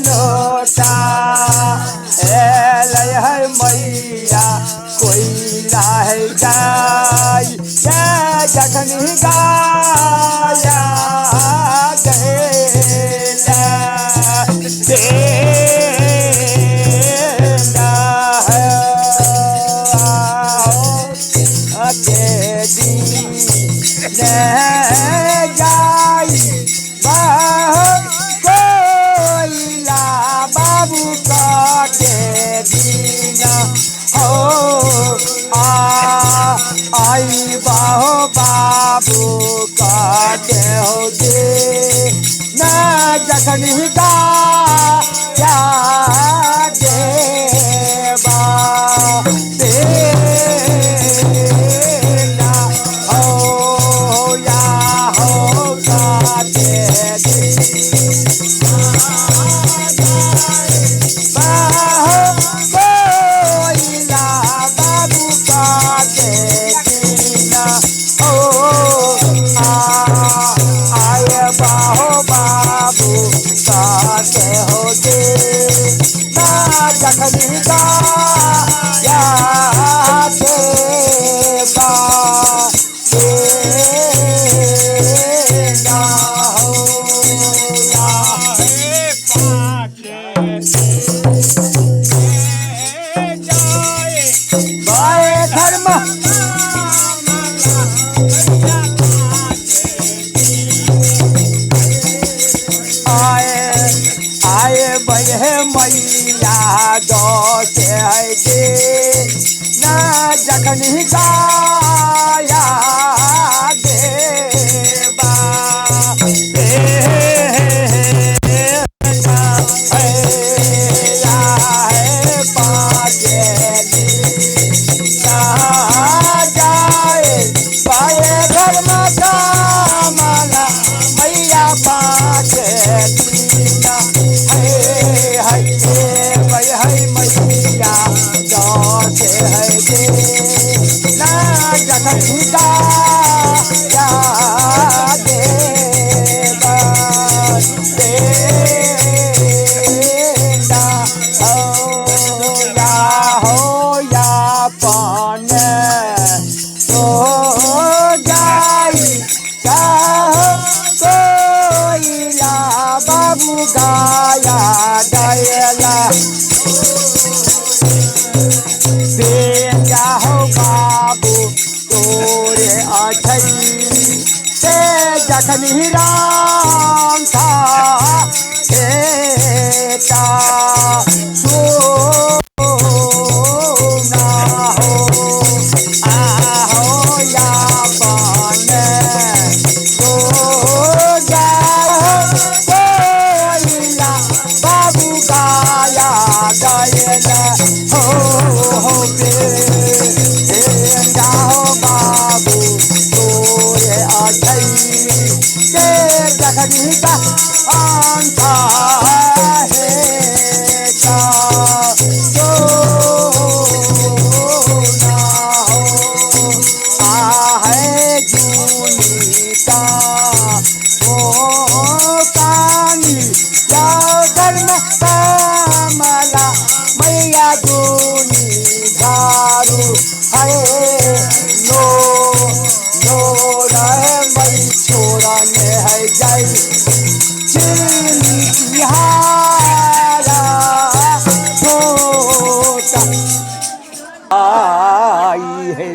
लोटा एलै है मैया कोइला है गाय ये जखन गाया गेला बेटा है के दिन जाई कोइला बाबू के दिन हो आ आई बाहो बाबू काटे हो दे ना जखन गाया देवा बेला हो या हो काटे बाहो कोइला बाबू काटे दिना ओ आ आए बाहो बाबू काटे हो दे ना जखन गाया देवा बेला हो या बाए धर्म आए आए बहे मैया दस है दे ना जखन गाया देवा बेटा है या है पाके जाए पाए धर्म कामला मैया पाके दीना हे हे हे हे मैया दस है दे ना जखन गाया देवा बेटा हो या हो या पान तो जाई चाहो कोइला बाबू गाया दयला बेटा हो बाबू तोरे अठई से जखन ही राम था बेटा सोना हो आहो या पान तो जाओ कोइला बाबू गाया गयल हो हो बेटा हो बाबू तोरे अठई के जखन का अंधा है का सोना हो आ है जूनी का ओ कानी जागर में कमला मैया जूनी झारू है नो नो रहे मई छोरा ने है जाई चिनी हारा छोटा आई है।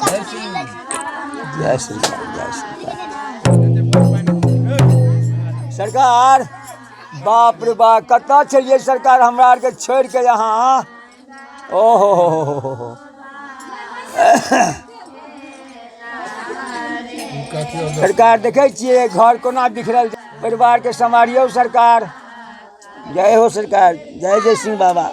जय श्री राम, जय श्री राम। सरकार बाप रे बाप कतऽ छलियै सरकार हमरा आरके छोड़ि के यहाँ ओहो हो हो हो हो। सरकार देखै छियै घर कोना बिखरल छै। परिवारके सम्हारियौ सरकार। जय हो सरकार, जय जय सिंह बाबा।